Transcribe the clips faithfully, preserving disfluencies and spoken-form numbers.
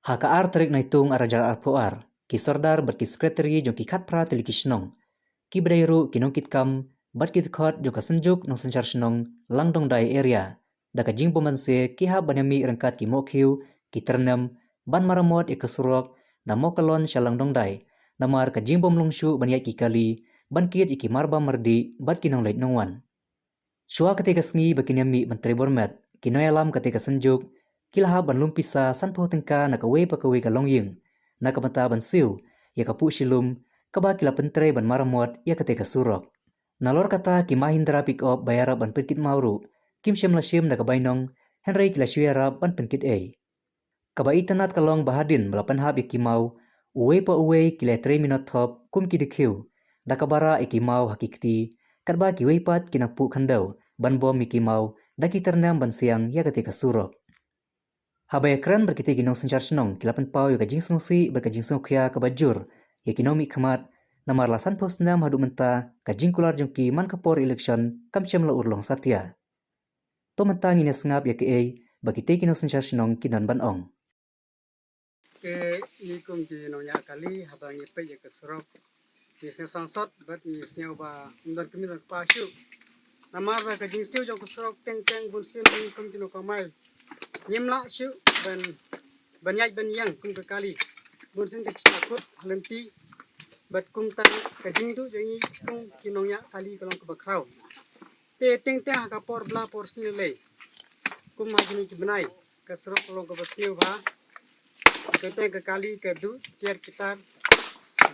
Ha ka ar tarik Naitung ar hajar arphew ar, ki sordar bad ki sekretari jong ki khatphra tylli ki shnong, ki bynriew, ki nongkitkam bad ki dkhot jong ka Synjuk Nongsynshar Shnong Langdongdai Area, da ka jingbym banse ki hap ban ïamih ryngkat ki mohkhiew, ki tyrnem, ban maramot ïa ka surok na Mawkalon sha Langdongdai, namar ka jingbym long shuh ban ïaid ki kali, ban kit ïa ki marbam mardih bad ki nongleit nongwan. Shuwa katei ka sngi ba kin ïamih ban trei bor met, ki nongïalam katei ka Synjuk ki la hap ban lum pisa sanphew tyngka na kawei pa kawei ka longïing, na ka bynta ban siew ïa ka puh shilum kaba ki la pyntrei ban maramot ïa katei ka surok. Nalor kata, ki Mahindra pickup ba ïarap ban pynkit maw ruh kim shym la shim da ka bainong, hynrei ki la shu ïarap ban pynkit ei. Kaba itynnad ka long ba hadien ba la pynhap ïa ki maw, uwei pa uwei ki la trei minot thop kum ki dkhiew, da kaba rah ïa ki maw ha ki kti, katba kiwei pat ki nang puh khyndew ban bom ïa ki maw da ki tyrnem ban siang ïa katei ka surok. Haba ïakren bad kitei ki nongsynshar shnong, ki la pynpaw ïa ka jingsngewsih bad ka jingsngewkhia kaba jur ïa ki nongmihkhmat, namar la sanphew snem haduh mynta ka jingkular jong ki man ka por election kam shym la urlong satia. To mynta ngin ïa sngap ïa kaei ba kitei ki nongsynshar shnong ki don ban ong. Te ngi kum ki nongñiah kali, haba ngi peit ïa ka surok, ngi sngew sangsot bad ngi sngew ba ym don kmie don kpa shuh. Namar ba ka jingsniew jong ka surok teng teng bunsien ngi kum ki nongkamai ngim lah shuh ban, ban ïaid ban ïeng kum ka kali. Bunsien ka shu sah kut ha lynti, bad kumta ka jingduh jong ngi kum ki nongñiah kali ka long kaba khraw. Te teng teng ha ka por bylla por sngi lei, kum ha kine ki bnai, ka surok ka long kaba sniew bha. Teng teng ka kali ka duh tiar kitar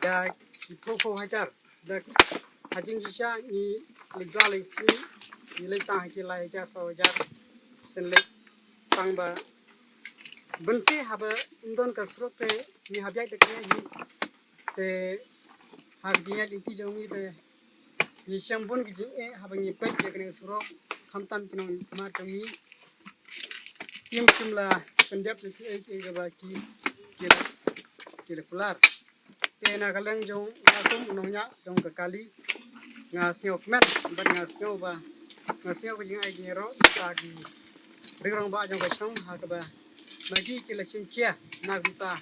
da ki phew phew hajar. Da ha jingshisha ngi leit bha leit sniew, ngi leit tang ha ki lai hajar saw hajar shen leit. Tang ba bunsien haba ym don ka surok te ngi hap ïaid da kane hi. Te ha ka jingïaid lynti jong ngi te ngi shem bun ki jingeh haba ngi peit ïa kane ka surok, khamtam ki nongmihkhmat jong ngi kim shym la pyndep ïa kiei kiei kaba ki, ki la, ki la kular. Te na ka liang jong nga kum u nongñiah jong ka kali, nga sngewkmen bad nga sngew ba, nga sngew ka jingai jingïaroh ïa kita ki ri rangbah jong ka shnong, ha kaba ma ki ki la shim khia na ka bynta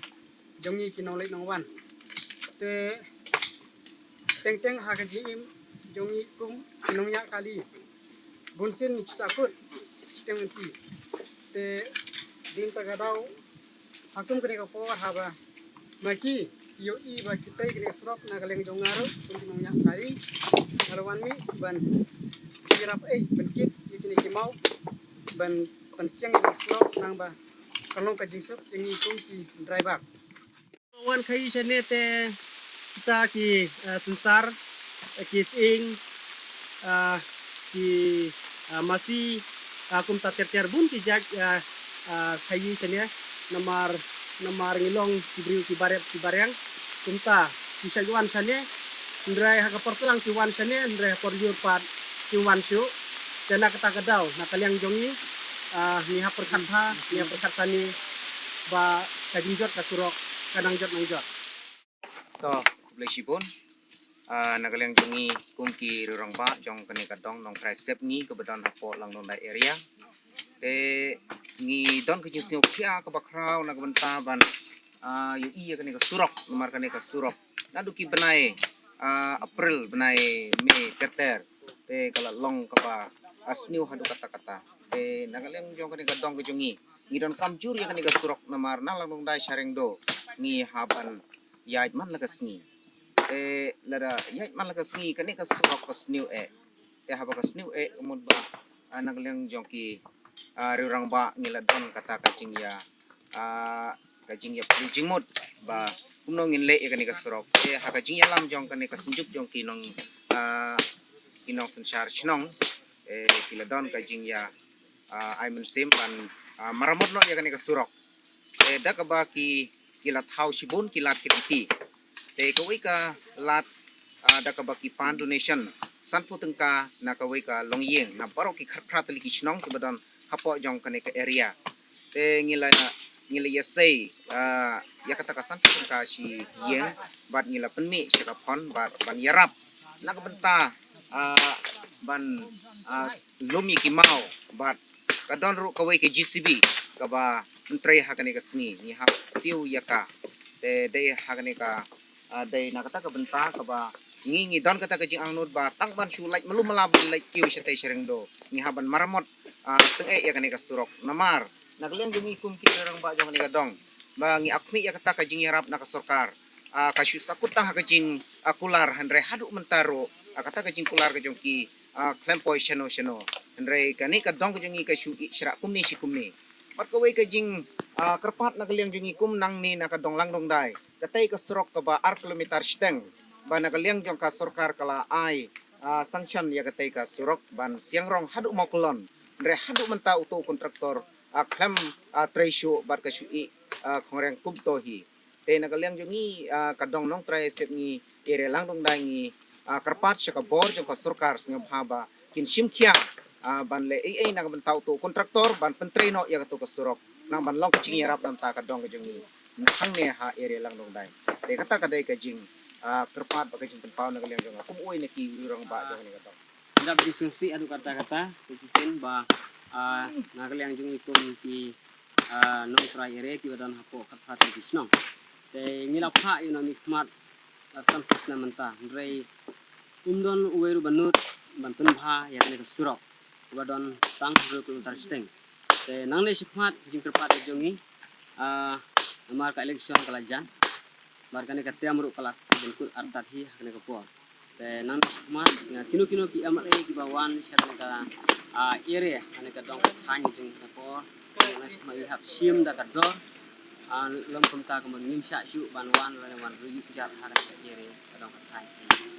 jong ngi ki nongleit nongwan. Te teng teng ha ka jingim jong ngi kum ki nongñiah kali, bunsien ngi shu sah kut shiteng lynti. Te hadien kata ka daw, ha kum kane ka por haba ma ki ki ïohi ba ki trei kane ka surok na ka liang jong nga ruh kum ki nongñiah kali, nga la wan mih ban ïarap ei ban kit ïa kine ki maw, ban, ban siang ïa kane ka surok, nang ba kan long ka jingsuk ïa ngi kum ki driver. Wan khaïi shane te kita ki, eh, synsar, eh, ki sying, eh, ki, eh, masi, eh, kumta ter ter bun ki jait, eh, eh, khaïi shane, namar, namar ngi long ki briew ki barep ki bareng, kumta ki shait wan shane, hynrei ha ka por tlang ki wan shane, hynrei ha por lyiur pat kim wan shuh. Te na kata ka daw, na ka liang jong ngi, ah, ngi hap pyrkhat bha, ngi hap pyrkhat sani ba ka jingjot ka surok ka nang jot nang jot. To, khublei shibun. Ah, na ka liang jong ngi kum ki rangbah jong kane ka dong Nongtrai Sepngi kaba don hapoh Langdongdai area. Te ngi don ka jingsngewkhia kaba khraw na ka bynta ban, ah, ïohi ïa kane ka surok, namar kane ka surok naduh ki bnai, ah, April, bnai May ter ter, te ka la long kaba, ah, sniew haduh katta katta. Te na ka liang jong kane ka dong ka jong ngi, ngi donkam jur ïa kane ka surok, namar na Langdongdai sha Rengdo ngi hap ban ïaid man la ka sngi. Te lada ïaid man la ka sngi kane ka surok ka sniew eh. Te haba ka sniew eh ka mut ba, ah, na ka liang jong ki, ah, rangbah ngi la don kata ka jingïa, ah, ka jingïapyrshah jingmut ba kumno ngin leh ïa kane ka surok. Te ha ka jingïalam jong kane ka synjuk jong ki nong, ah, ki nongsynshar shnong, eh, ki la don ka jingïa, ah, ai mynsiem ban, ah, maramot noh ïa kane ka surok. Eh, da kaba ki, ki la thaw shibun ki lad ki lynti. Te kawei ka lad, ah, da kaba ki pan donation sanphew tyngka na kawei ka longïing, na baroh ki khatphra tylli ki shnong kiba don hapoh jong kane ka area. Te ngi la, ngi la ïasei, ah, ïa kata ka sanphew tyngka shi ïing, bad ngi la pynmih sha ka phone, bad ban ïarap na ka bynta, ah, ban, ah, lum ïa ki maw, bad ka don ruh kawei ka J C B kaba, myntrei ha kane ka sngi, ngi hap siew ïa ka. Te dei ha kane ka, ah, dei na kata ka bynta kaba ngi, ngi don kata ka jingangnud ba tang ban shu leit malu mala ban leit kiew shatei sha Riangdo, ngi hap ban maramot, ah, tyngeh ïa kane ka surok. Namar na ka liang jong ngi kum ki rangbah jong kane ka dong, ba ngi ap khmih ïa kata ka jingïarap na ka sorkar. Ah, ka shu sahkut tang ha ka jing, ah, kular, hynrei haduh mynta ruh, ah, kata ka jingkular ka jong ki, ah, khlem poi shano shano. Hynrei kane ka dong ka jong ngi ka shu ïeh shrah kumne shi kumne. Bad kawei ka jing, ah, kyrpad na ka liang jong ngi kum nangne na ka dong Langdongdai, katei ka surok kaba ar kilometer shiteng, ba na ka liang jong ka sorkar ka la ai, ah, sanction ïa katei ka surok ban siang rong haduh Mawkyllon. Hynrei haduh mynta uto u kontraktor, ah, khlem, ah, trei shuh bad ka shu ïeh, ah, khongriang kumto hi. Te na ka liang jong ngi, ah, ka dong Nongtrai Sep ngi, area Langdongdai ngi, ah, kyrpad sha ka bor jong ka sorkar sngewbha ba kin shim khia, ah, ban leh ei ei na ka bynta uto u kontraktor ban pyntrei noh ïa kato ka surok, nang ban long ka jingïarap na ka bynta ka dong ka jong ngi na hangne ha area Langdongdai. Te kata ka dei ka jing, ah, kyrpad bad ka jingpynpaw na ka liang jong nga kum uwei na ki rangbah jong kane ka dong. Dap jingsngewsih haduh katta katta, te shisien ba, ah, na ka liang jong ngi kum ki, ah, Nongtrai area kiba don hapoh khatphra tylli ki shnong. Te ngi la phah ïa u nongmihkhmat la sanphew snem mynta, hynrei um don uwei ruh ba nud ban pynbha ïa kane ka surok kaba don tang hynriew kilometer shiteng. Te nangne shakhmat ka jingkyrpad ka jong ngi, ah, namar ka election ka la jan, bad kane ka term ruh ka la dang kut artat hi ha kane ka por. Te nangne shakhmat, ïa kino kino ki M L A kiba wan sha kane ka, ah, area, kane ka dong ka thaiñ ka jong ngi ha kane ka por. Nangne shakhmat ngi hap shim da ka dor, ah, lym kumta kumba ngim shah shuh ban wan lane wan riewjat ha kane ka area ka dong ka thaiñ.